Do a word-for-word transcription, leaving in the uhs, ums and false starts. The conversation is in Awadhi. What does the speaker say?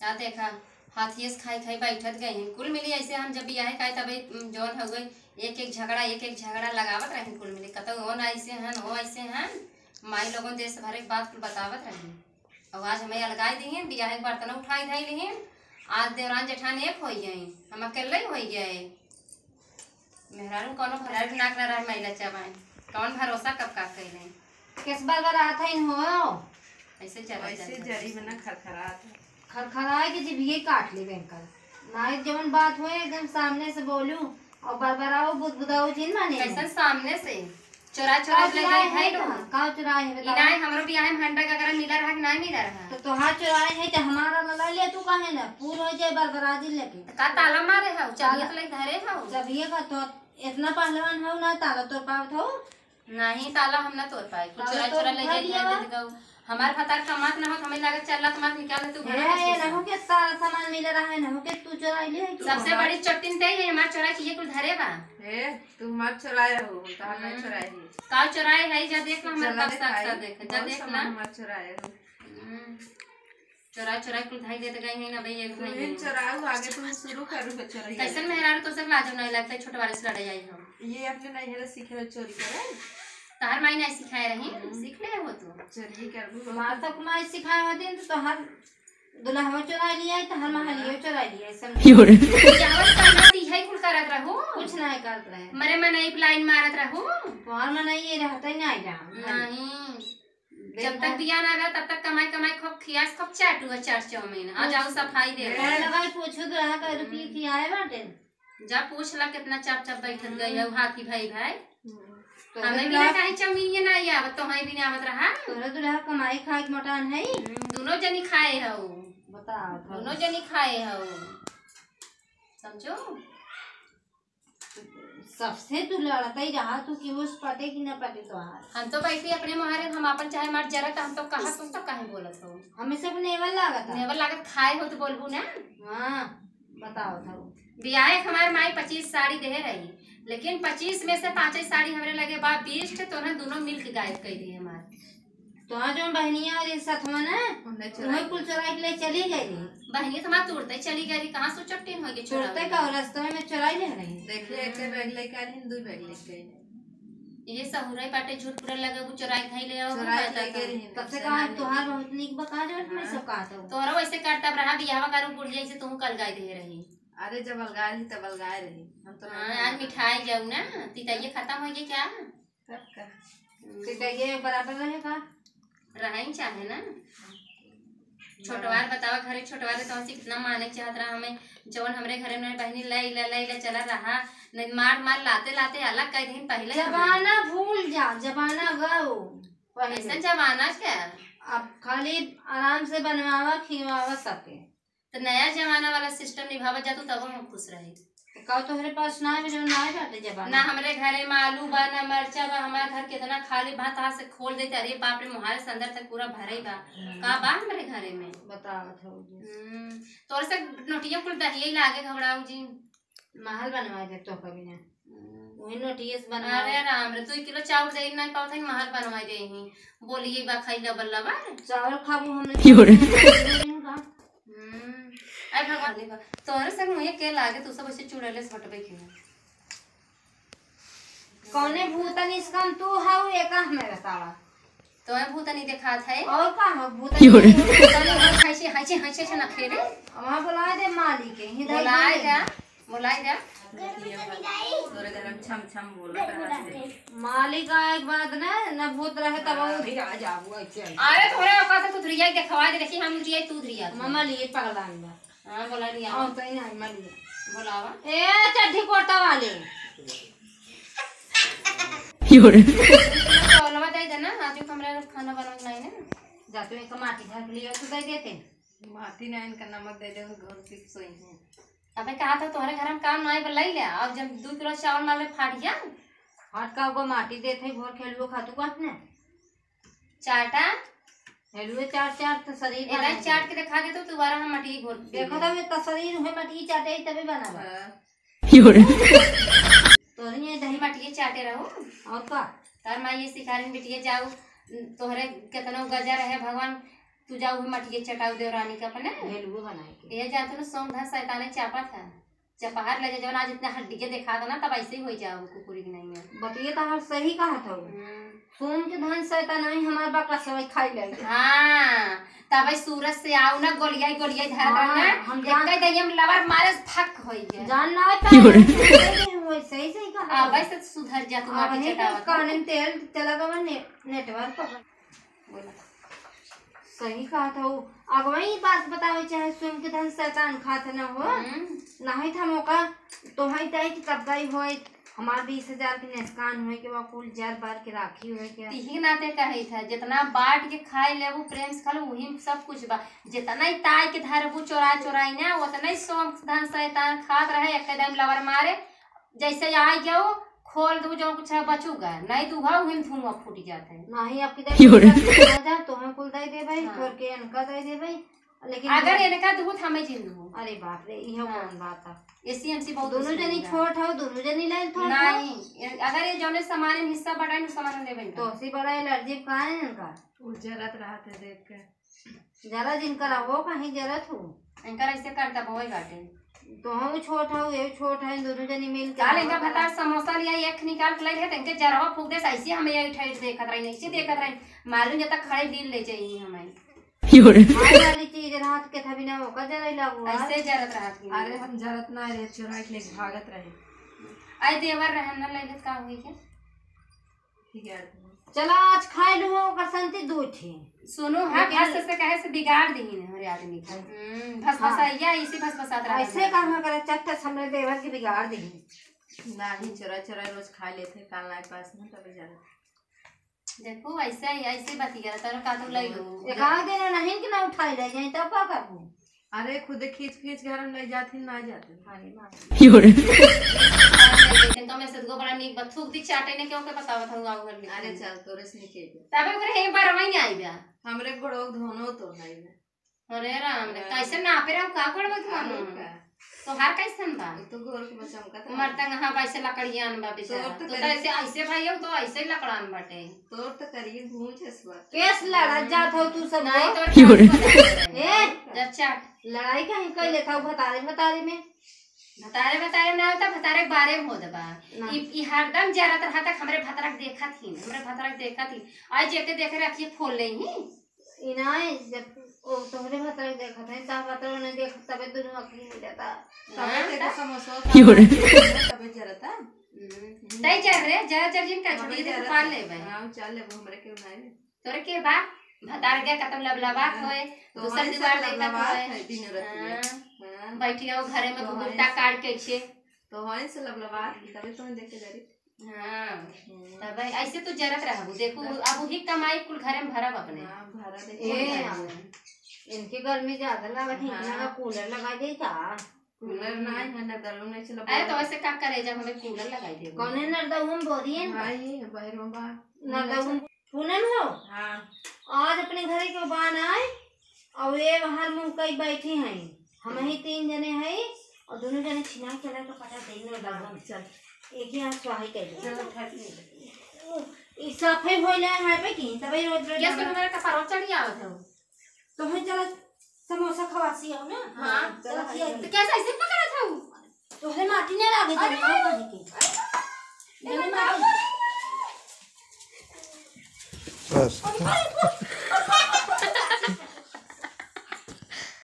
का देखा, हाथिये से खाई खाई बैठत गई हैं। कुल मिली ऐसे हम जब बियाहे का आए तबे, उम, जौन हो गई, एक एक झगड़ा, एक एक झगड़ा लगावत रही कुल मिली। कतौ ओ ना ऐसे हन, ओ ऐसे हन, माई लोगन देश भरे के बात कुल बतावत रही। और आज हमें अलगाई दी हैं, बियाहे के बर्तन उठाई धाई ली हैं। आज देवरान जेठान एक होई गए, हम अकेले ही होई गए। मेहरारू कौनो भरारी नाक ना रहे, मैला चबाए। कौन भरोसा कब का कैले? केस बरबरात है हो? ऐसे चला वैसे चला। जरी में ना खरखरात है। खरखराए के जिभिये काट ले बेंकर। नाई जवन बात होए एकदम सामने से बोलू और बरबराओ बुदबुदाओ जिन माने। कैसन सामने से? चोरा चोरा का ले चुराए गई है है तो? कहाँ? का चुराए है ई बताओ? नाई हमरो बियाहे में हंडा गगरा मिला रहा कि नाई मिला रहा? तो तोहार चुराए है तो हमारा लला ले तू काहे ना? पूर हो जाए बरबराजी लेके। का ताला मारे हौ? चाबिया ताला। तो ले धरे हौ। चाबिया का तो इतना पहलवान हौ ना, ताला तोड़ पावत हौ? नहीं, ताला हम ना तोड़ पाए। कुछ ताला चोरा तोड़ चोरा ले उठा जाए लिया। दे दे गौ। हमार भतार कमात ना हो, हमें लागत चल लात मार निकाल दे तू घर ए, से। नहु के सारा सामान मिले रहा है, नहु के तू चोराई ले है कि सबसे हमार? बड़ी चट्टिन ते ही हमार चोराई चीजें कुल धरे बा। ए, तू हमार चोराए हो, हम तहार नहीं हम्म। चोराए ही। का चोराए है, जा देख ला हमारे चला पास दे साथ खाई, साथ देख, जा कौन देख सामान ला। हमार चोराए हो? हम्म। चोरा चोरा कुल धाई देत गई है ना भाई, एक तू भाई ही है। चोराऊ, आगे तू शुरू करू के चोराई। कैसन मेहरारू तो सब लाजो नहीं लगता है, छोटवारे से लड़े आई हम। ये अपने नैहरे सीखे रहे चोरी करे? तहार माई नहीं सिखाए रही, हम्म। सीख ले हो तू। चोरी करबू। हमार तक माई सिखाए होती तो तोहार दुल्हवा चोरा लिया है, तोहार महलियो चोरा लिया है, समझ? यो रे। जावत कहाँ थी है कुल करत रहू? कुछ नहीं करत रहे। मरे मनई पे लाइन मारत रहू? तोहार मनई ये रहते नहीं जा। नहीं। जब देखा। तक बिया ना रहा, तब तक कमाई, कमाई, खूब खियास, खूब चाटू है चाट चाउमीन। आ जाओ सफाई दे। ए, लगाई पूछो तो रहा का रुपये हम्म। खियाए बाटे। जा पूछ ला कितना चाप चाप बैठत गई हम्म। है, हाथी भाई भाई। हम्म। तो हमें भी ना दुल्हा कहीं चाउमीन ये ना आवत, तो हमें भी ना आवत रहा। तोहरे दुल्हा कमाई खाए के मटान है। हम्म, दोनों जनी खाए हो। बताओ, बताओ। दोनों जनी खाए हो। समझो? सबसे तू लड़त ही रहा, तू केहू से पटे कि न पटे तोहार। हम तो बैठी अपने मोहारे, हम आपन चाहे मार जरा, तो हम तो कहा, तुम तो काहे बोलत हो? हमें सब नेवल लागत है। नेवल लागत खाए हो तो बोलबू ना। हाँ, बताओ तो। बियाहे के हमार माई पच्चीस साड़ी देहे रही, लेकिन पच्चीस में से पाँचे साड़ी हमरे लगे बा, बीस ठे तो ना दोनों मिल के गायब कर दिए हमार। तो आज हम बहनिया और एक साथ में ना, उन्हें चुराई वही कुल चुराई के ले चली गई। बहनिया तो हमार तुरते चली गई, कहाँ से चट्टिन हो गई चुराई? तुरते का रास्ते में चुराई ले रही। देखिए, एक बैग लेके आ रही, दो बैग लेके आई। ये सहुरे पाटे झूठ पूरा लगे, वो चुराई खाई ले आओ, चुराई वो लेके कहता रही। तब से कहा, "तुहार बहुत नीक बका जो मैं हाँ। सब कहा था।" तोहरा वैसे करता रहा, बियाहवा करू बुढ़िया से तू कल गाय दे रही। अरे, जब अलगाए रही, तब अलगाए रही। हम तो हाँ, नहीं आज खाते। मिठाई जाऊ ना, तितैये खत्म हो गई क्या? तब का? हम्म। तो ये बराबर रहे का? रहे ही चाहे ना। छोटवार बतावा, घरे छोटवार तो हमसे कितना माने चाहत रहा हमें, जवन हमरे घरे में बहनी ले ले ले ले चला रहा, नहीं मार मार लाते लाते अलग कर दिन पहले हमें। जमाना भूल जा, जमाना गओ पहले। ऐसा जमाना क्या? अब खाली आराम से बनवावा, खिवावा सके। तो नया जमाना वाला सिस्टम निभावत जा तू, तब हम खुश रही। तो का तोहरे पास ना है, जो ना है बाटे जमाना? ना हमरे घरे में आलू बा, ना मरचा बा, हमार घर कितना खाली भात हाथ से खोल देते, अरे बाप रे, मुहारे से अंदर तक पूरा भरे बा। हम्म। का बा हमरे घरे में? बतावत हो जी। हम्म, तोर से नोटिया कुल दहिया ही लागे घबराऊ जी। महल बनवा दे तो कभी ना। हम्म। वही नोटिया से बनवा। अरे राम रे, तू एक किलो चाउर दे ना पावत है, महल बनवा दे ही। बोलिए बा खाई ला बल्ला बा। चावल खाबू हमने। क्यों रे? हम्म। अरे भगवान, देखा, तोहरे से मुँहे के लागे, तू सब ऐसे चुड़ैले से हटबे के ना। कौने भूतनी से कम तू हऊ, एका हमें बतावा। तोहे भूतनी देखात है? और का हो, भूतनी क्यों रे? नहीं है? भूतनी हो, हंसी, हंसी, हंसी, हंसी ना खेले। वहाँ बुला दे मालिक के, ही बोलाए दे। जा। बोलाई जा। तोरे घर में छम छम बोलत रहत है। मालिक आए के बाद ना, ना भूत रहे तब वो भी आ जाबू ऐसे। अरे थोड़े औकात है, तू धुरिया के देखवा दे, देखी हम धुरिया, तू धुरिया। मामा लिए पगलान बा। हाँ, बोला लिया। और तो ही नहीं, मालिक। बोलावा। ए, चड्ढी कुर्ता वाले। योर। बोलवा दे देना, आज हमरा खाना बनाना नहीं ना। जा तू एक माटी ढक लियो, तू दे देते। माटी ना इनका नमक दे दे, घर की सोई है। अबे कहा था तोहरे घर में काम ना आए, लई ले। अब जब दू किलो चावल मार ले फाट गया। फाट का ओगो माटी देत है, भोर खेलुओ खातू काट ने। चाटा। हेलुओ चाट चाट तो शरीर एला बना चाट के दिखा दे तो दोबारा हम माटी घोर के देखो पी तो ये तो शरीर है माटी चाटे ही तबे बना बा। हाँ। योर। तोहरे ये दही माटी चाटे रहो। और का? तार माई ये सिखारिन बिटिया जाऊ, तोहरे केतनो गजर है भगवान, तू जाऊ है मटिया चटाऊ देवरानी के अपने। भेलुओ बनाए के। ये जा तू ना सोम धन शैताने चापा था। चपहार ले जा, जवन आज इतना हड्डिये देखा था ना, तब ऐसे ही हो जाओ कुकुरी की नहीं है। बतिये तो हर सही कहा था वो। हम्म। सोम के धन शैतान नहीं हमार बकरा सब खाई ले। हाँ, तब सूरज से आओ ना, गोलियाई गोलियाई धर हाँ, ना। हम जान- एक ही दहिया में लवर मारे फक होई गया। जान ना होता है। वैसे ही सही कहा। अब ऐसे सुधर जा, तू अब माटी वहीं चटावत। कान में तेल चला गवा ने-, नेटवर्क पर। बोला। सही कहा था वो। अब वही बात बतावे चाहे, सोम के धन शैतान खात न हो। हम्म। नहीं था मौका, तो है तय कि तब गई होए, हमार बीस हजार के नुकसान होए के, वह कुल जर बार के राखी होए के। तिही नाते कहे था, जितना बांट के खाए लेबू, प्रेम से खा लो, वही में सब कुछ बा। जितना ही ताई के धरबू चोरा चोराई ना, उतना ही सोम धन शैतान खात रहे, एक दम लवर मारे। जैसे आई गयो, खोल दू जो कुछ बचूगा, नहीं तो हुआ, वही में धुआं फूट जाता है। नहीं, आपकी दे योरे। दे, जा, तो हम कुल दे दे भाई, हाँ। छोड़ के इनका दे दे भाई। लेकिन अगर दो- इनका दूध हमें जिन दू। अरे बाप रे, इहो हाँ। कौन बात है? एसी एमसी बहुत दोनों जनी छोट हो, दोनों जनी ले थोड़ा नहीं, ए-, अगर ये जौने सामान में हिस्सा बढ़ाए, नु सामान में देबे तो नहीं। सी बड़ा एलर्जी का है इनका? वो जरत रहत है देख के। जरा जिनकर हो, कहीं जरत हो। इनकर ऐसे करता बोए बाटे। तो हम छोट हो, ये छोट है, दोनों जनी मिल के काल इनका रहत भतार है। समोसा लिया, एक निकाल के ले गए, तो इनके जरवा फूक दे, ऐसे हमें ये ठैठ देखत रही, ऐसे देखत रही। मालूम जब तक खड़े दिन ले जाइए हमें। योरे। खाए वाली चीज रहत के था बिना ओकर जरे लागू है। ऐसे जरत रहत की। अरे हम जरत ना रहे, चुराई के लेके भागत रहे। आई देवर रहन ना ले लेत का हुई के? ठीक है। चला आज खाए लू ओकर संती दू ठे। सुनो, हाँ, लेकिन भस से कहे से बिगाड़ दीही ने हमरे आदमी के। हम्म, भस हाँ। भसैया, इसी भस भसात रहा ऐसे है। काम करे, चट्ट हमरे देवर के बिगाड़ दीही। नाही, चोरा चोरा रोज खा लेते, काल नाई पास में तब जरा। देखो, ऐसे ही, ऐसे बतिया, तोरा का तू लई लो। एक आध दिन नहीं कि ना उठाई ले जाए, तब का करबू? अरे, खुद खींच खींच घर में ले जाती, ना जाती। अरे माँ। योरे। लेकिन तो मैं से दुगो बड़ा नीक बा, थूक दी चाटे ने, क्यों के बतावत हूँ गाँव घर में। अरे चल, तोरे से निकल गया। तबे ओकरे एक बार वहीं आई बा। हमरे गोड़ो धोनो तो नहीं बा। अरे राम रे, हाँ। कैसे नापे रहो, का गोड़ बा तुम्हारा? अरे का? तोहार कैसन बा? तो गोर के बच्चा हमका तो मरतंग, हाँ, वैसे लकड़ियान बा बेचारा। तोर तो तू तो करी। ऐसे, ऐसे भाई हो तो ऐसे ही लकड़ान बाटे। तोर तो करी भूंज हसवा। केस लड़ा जात हो तू सब नहीं हो। तोर योरे। ए, जा चाट। लड़ाई कहीं कर लेता हूँ भतारे भतारे में। भतारे भतारे में ना होता, भतारे के बारे में होत बा। ना। ई, ई हरदम जरत रहता, हमरे भतरा के देखत ही, हमरे भतरा के देखत ही। आज जेके देखे रखिए फोन ले ही। इनाय जब ओ तोहरे भतरा देखत है, ता भतरा ने देख, तबे दुनू अखनी मिलता। तबे हाँ, देखो ता? समोसा योरे। तबे जरता। हम्म। तई चल रे, जरा चल जिन का तबे छोड़ी दे, जरता। पाल ले भाई। हाँ, चल ले, वो हमरे के उनाई में। तोरे के बा? भतार के कतम लबलबात हाँ, होए, तो दूसर हमारे दीवार साथ देखत लबलबात होए। है दिन रात में। हाँ। हाँ। बैठी हो घरे में तो घुघुट्टा हमारे काट के छे। तो हमारे से लबलबात, तबे तो हम देख के डरी। हाँ, हम्म। तब ऐसे तो जरत रहबू। देखू, तब अब वही कमाई कुल घरे में भरब अपने। हाँ, भरब ए, अपने। इनके गर्मी ज्यादा लागत है, हाँ। इतना का कूलर लगा दे का? कूलर ना है, ना गर्मी नहीं चला। अरे, तो वैसे का करे, जब हमें कूलर लगाई दे। कौने नरदउम बोरियन? भाई, बाहर में बा। नरदउम पूनम हो? हाँ। आज अपने घरे के बान आए, और ये बाहर मुंह कई बैठी हैं। हम ही तीन जने हैं, और दोनों जने छिना के लाए तो पटा दे में हाँ, लगन। चल। एक ही हाथ स्वाही कर दे। चल, उठा के ले ले। ओ, ई सफे होइले है पे की, तबे रोज रोज क्या हम सुन मेरे कपार चढ़ी आवत हो? तो हम चला समोसा खवासी हो ना? हाँ, चला चला खिया। तो कैसे ऐसे पकड़ा था वो? तोहरे माटी ना लागे, हाँ, जब ना पानी के। जब माटी। बस।